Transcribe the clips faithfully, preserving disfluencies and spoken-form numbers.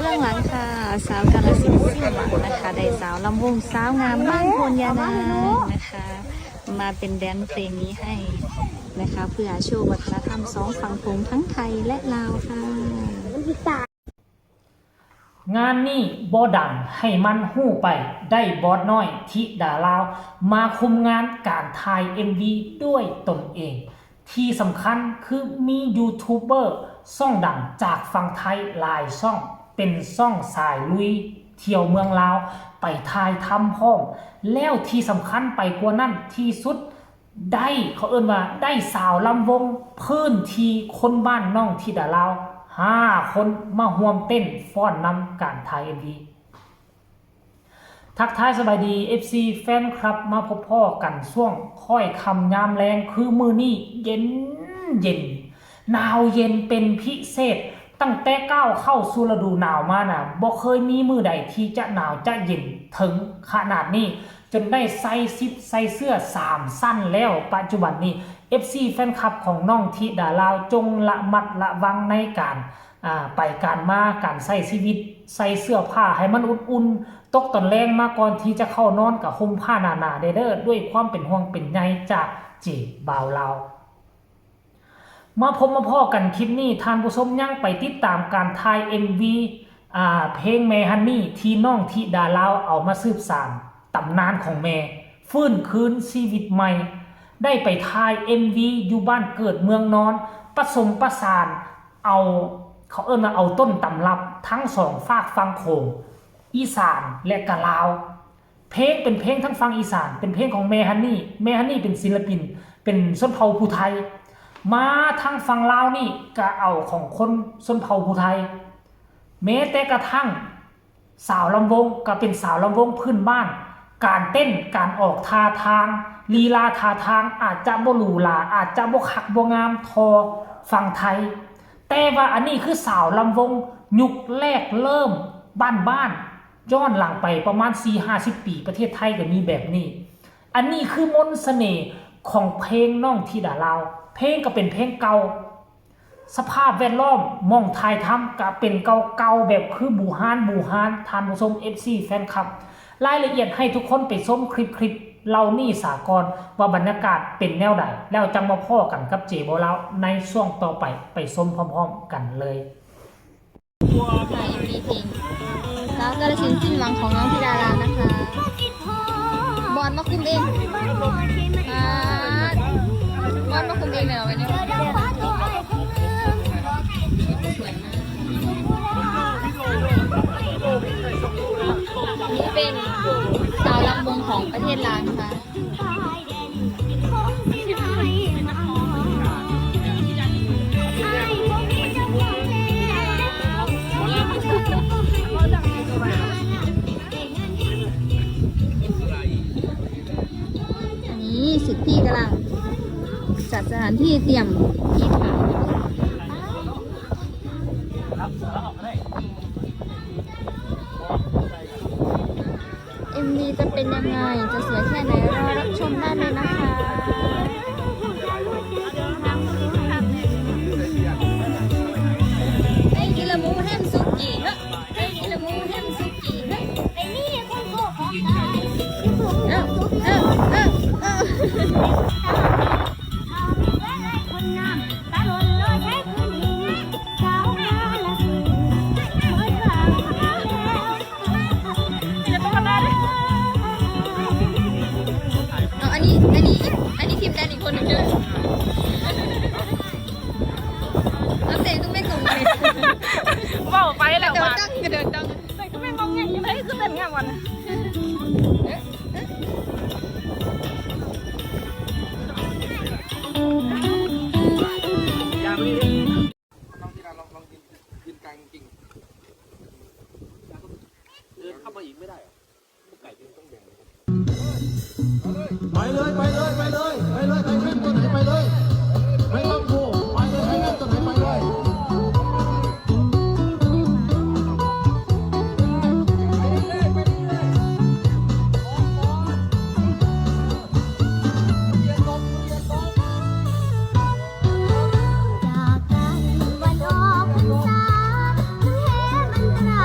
ข้างหลังค่ะ สาวกาฬสินธุ์สิ้นหวังนะคะ ได้สาวลำวงสาวงามบ้านโพนยานางนะคะ มาเป็นแดนเพลงนี้ให้นะคะ เพื่อโชว์วัฒนธรรมสองฝั่งโขงทั้งไทยและลาวค่ะ งานนี้บ่ดังให้มันฮู้ไป ได้บอสน้อยธิดาลาว มาคุมงานการถ่าย เอ็มวี ด้วยตนเอง ที่สำคัญคือมียูทูบเบอร์ช่องดังจากฝั่งไทยหลายช่อง เป็นช่องสายลุยเที่ยวเมืองลาว ไปถ่ายทำพร้อม แล้วที่สำคัญไปกว่านั้นที่สุด ได้เขาเอิ้นว่าได้สาวลำวงพื้นที่คนบ้านน้องธิดาลาวห้าคนมาร่วมเต้นฟ้อนนำการถ่าย เอ็มวี ทักทายสบายดี เอฟซี แฟนคลับ มาพบพ้อกันช่วงค่อยค่ำยามแลง คือมื้อนี้เย็นเย็น หนาวเย็นเป็นพิเศษ ตั้งแต่ก้าวเข้าสู่ฤดูหนาวมานะบ่เคยมีมื้อใดที่จะหนาวจะเย็นถึงขนาดนี้ จนได้ใส่ซิปใส่เสื้อสามชั้นแล้ว ปัจจุบันนี้ เอฟซี แฟนคลับ ของน้องธิดาลาวจงระมัดระวังในการอ่าไปการมา การใช้ชีวิต ใส่เสื้อผ้าให้มันอุ่นๆ ตกตอนแลงมาก่อนที่จะเข้านอนก็ห่มผ้าหนาๆ เด้อ ด้วยความเป็นห่วงเป็นใยจากเจบ่าวลาว มาพบมาพ้อกันคลิปนี้ ท่านผู้ชมยังไปติดตามการถ่าย เอ็มวี อ่า เพลงแม่ฮันนี่ ที่น้องธิดาลาวเอามาสืบสานตำนานของแม่ ฟื้นคืนชีวิตใหม่ ได้ไปถ่าย เอ็มวี อยู่บ้านเกิดเมืองนอน ผสมผสานเอา เขาเอิ้นว่าเอาต้นตำรับทั้งสองฟากฝั่งโขง อีสานและกะลาว เพลงเป็นเพลงทั้งฝั่งอีสาน เป็นเพลงของแม่ฮันนี่ แม่ฮันนี่เป็นศิลปิน เป็นชนเผ่าผู้ไทย มาทางฝั่งลาวนี่ก็เอาของคนชนเผ่าผู้ไทย แม้แต่กระทั่งสาวลำวงก็เป็นสาวลำวงพื้นบ้าน การเต้น การออกท่าทาง ลีลาท่าทางอาจจะบ่หรูหรา อาจจะบ่คักบ่งามเท่าฝั่งไทย แต่ว่าอันนี้คือสาวลำวงยุคแรกเริ่มบ้านๆ ย้อนหลังไปประมาณสี่ห้าสิบปี ประเทศไทยก็มีแบบนี้ อันนี้คือมนต์เสน่ห์ของเพลงน้องธิดาลาว เพลงก็เป็นเพลงเก่า สภาพแวดล้อมหม่องถ่ายทำก็เป็นเก่าๆ แบบคือบูฮานบูฮาน ท่านผู้ชม เอฟซี แฟนคลับ รายละเอียดให้ทุกคนไปชมคลิปๆ เหล่านี้สาก่อน ว่าบรรยากาศเป็นแนวใด แล้วจั่งมาพ้อกันกับเจบ่าวลาวในช่วงต่อไป ไปชมพร้อมๆ กันเลย เอ็มวี เพลงสาวกาฬสินธุ์สิ้นหวังของน้องธิดาลาวนะคะ บอสมาคุมเอง อ่า บอสมาคุมเองเลยเหรอวันนี้ นี่เป็นสาวลำวงของประเทศลาวนะคะ อันนี้สิทธิกำลังจัดสถานที่เตรียมที่ถ่าย เอ็มวี จะเป็นยังไง จะสวยแค่ไหน รอรับชมได้เลยนะคะ ไปกินละหมูแฮมสุกี้เถอะ ไปกินละหมูแฮมสุกี้เถอะ ไปนี่คนโกหกตาย เอ้า เอ้า เอ้า เอ้า เอาไปไว้คนงาม ตาหล่นลอยใช้พื้นที่ สาวกาฬสินธุ์ เปิดวางแล้ว เอาอันนี้ อันนี้ อันนี้ทีมแดนอีกคนหนึ่งเด้อ เอาเสียงก็ไม่ส่งเลย เว้าไปแล้ว กระเดิน ว่ะ ดัง กระเดินดัง แต่ก็ไม่งงแงงอยู่เลย คือเป็นไงวะเนี่ย น้องที่ร้านลองลองยืนยืนกลางจริงเดินเข้ามาอีกไม่ได้เหรอไก่ยืนต้องแบ่ง ไปเลยไปเลยไปเลยไปเลยใครแม่นตัวไหนไปเลยไม่ต้องกลัวไปเลยใครแม่นตัวไหนไปเลย จากกันวันออกพรรษาถึงแหมันตรา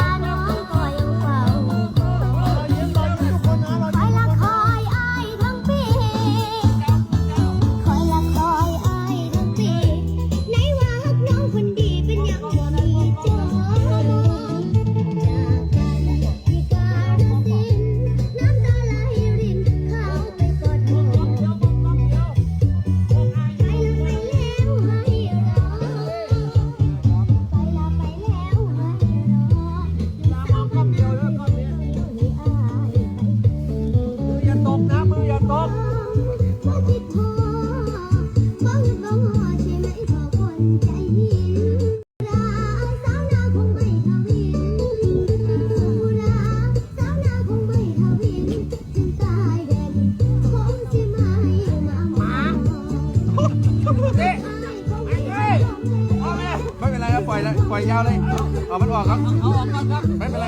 ต่อครับ ไม่เป็นไรครับ ไม่เป็นไร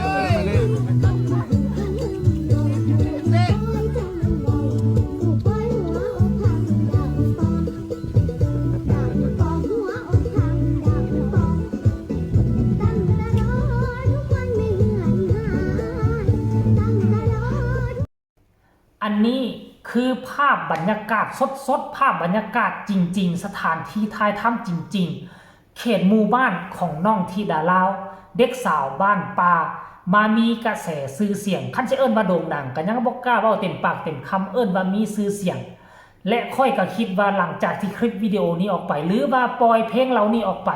อันนี้คือภาพบรรยากาศสดๆ ภาพบรรยากาศจริงๆ สถานที่ถ่ายทำจริงๆ เขตหมู่บ้านของน้องธิดาลาว เด็กสาวบ้านป่า มามีกระแสชื่อเสียง คันสิเอิ้นว่าโด่งดัง ก็ยังบ่กล้าเว้าเต็มปากเต็มคำ เอิ้นว่ามีชื่อเสียง และข้อยก็คิดว่าหลังจากที่คลิปวิดีโอนี้ออกไป หรือว่าปล่อยเพลงเหล่านี้ออกไป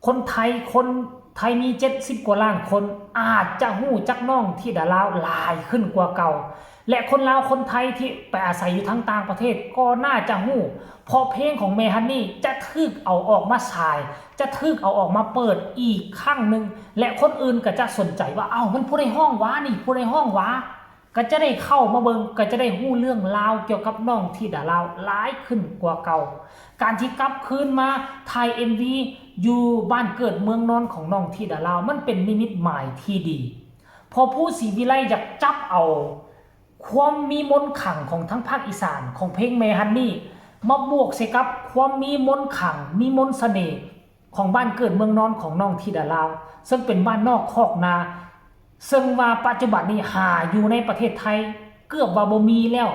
คนไทย คนไทยมีเจ็ดสิบกว่าล้านคน อาจจะฮู้จักน้องธิดาลาวหลายขึ้นกว่าเก่า และคนลาวคนไทยที่ไปอาศัยอยู่ทางต่างประเทศก็น่าจะฮู้ เพราะเพลงของแม่ฮันนี่จะถูกเอาออกมาฉาย จะถูกเอาออกมาเปิดอีกครั้งหนึ่ง และคนอื่นก็จะสนใจว่า เอ้า มันผู้ใดฮ้องหวานี่ ผู้ใดฮ้องหวา ก็จะได้เข้ามาเบิ่ง ก็จะได้ฮู้เรื่องราวเกี่ยวกับน้องธิดาลาวหลายขึ้นกว่าเก่า การที่กลับคืนมาถ่าย เอ็มวี อยู่บ้านเกิดเมืองนอนของน้องธิดาลาว มันเป็นนิมิตหมายที่ดี พอผู้ศรีวิไลอยากจับเอาความมีมนต์ขลังของทางภาคอีสานของเพลงแม่ฮันนี่ มาบวกใส่กับความมีมนต์ขลัง มีมนต์เสน่ห์ของบ้านเกิดเมืองนอนของน้องธิดาลาว ซึ่งเป็นบ้านนอกคอกนา ซึ่งว่าปัจจุบันนี้หาอยู่ในประเทศไทยเกือบว่าบ่มีแล้ว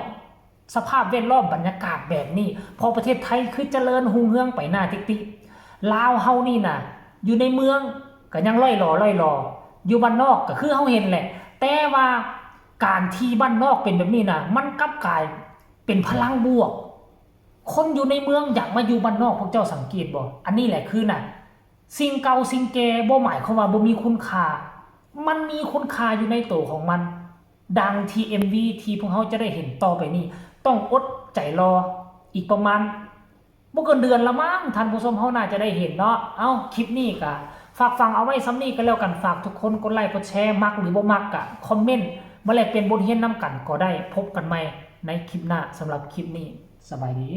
สภาพแวดล้อมบรรยากาศแบบนี้ เพราะประเทศไทยคือเจริญรุ่งเรืองไปหน้าติติๆ ลาวเฮานี่น่ะ อยู่ในเมืองก็ยังล่อยหลอล่อยหลอ อยู่บ้านนอกก็คือเฮาเห็นแหละ แต่ว่าการที่บ้านนอกเป็นแบบนี้น่ะ มันกลับกลายเป็นพลังบวก คนอยู่ในเมืองอยากมาอยู่บ้านนอก พวกเจ้าสังเกตบ่ อันนี้แหละคือน่ะ สิ่งเก่าสิ่งแก่บ่หมายความว่าบ่มีคุณค่า มันมีคุณค่าอยู่ในตัวของมัน ดังที่ เอ็มวี ที่พวกเฮาจะได้เห็นต่อไปนี้ ต้องอดใจรออีกประมาณบ่เกินเดือนละมั้ง ท่านผู้ชมเฮาน่าจะได้เห็นเนาะ เอ้า คลิปนี้ก็ฝากฟังเอาไว้ส่ำนี้ก็แล้วกัน ฝากทุกคนกดไลค์กดแชร์ มักหรือบ่มักก็คอมเมนต์มาแลกเปลี่ยนบทเรียนนำกันก็ได้ พบกันใหม่ในคลิปหน้า สำหรับคลิปนี้ สบายดี